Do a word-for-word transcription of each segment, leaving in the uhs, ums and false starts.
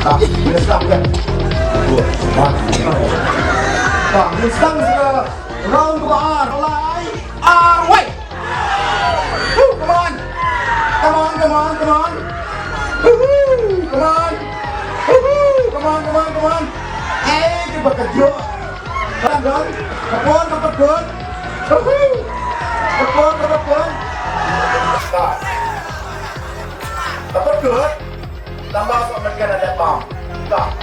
Ah, ngin sdang ka. Ba, ngin sdang sa ka round kaba ar. Lai, ar, wei. Woo, come on. Come on, come on, come on. Woohoo, come on. Woohoo, come on, come on, come on. Eh, kiba ka jok. Ka don, ka pon, ka pon. Woohoo. Ka pon, ka pon. Ka pon. Tang ba soh mynken ha dep bam. Tang.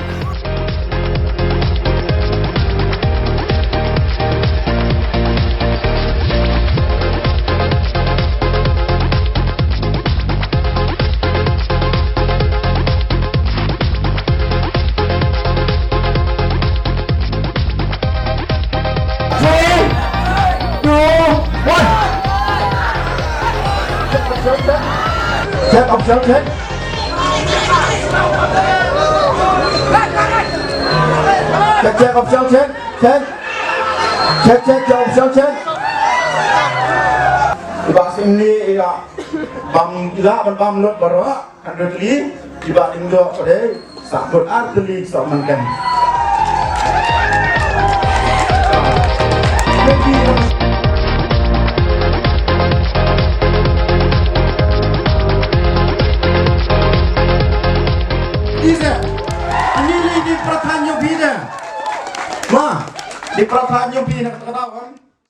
Three, two, one. Check, check, check. Check, official, check. Check, check, official, check. Check. Check, check, check, official, check. Iba sini ila bam, ila ban bam lut baroh. Hundred tylli, iba ding doh pade, sah bud ar tylli soh mynken. Ise, ani li di prathan ïa phi de. Ma, di prathan ïa phi na kata kata kan.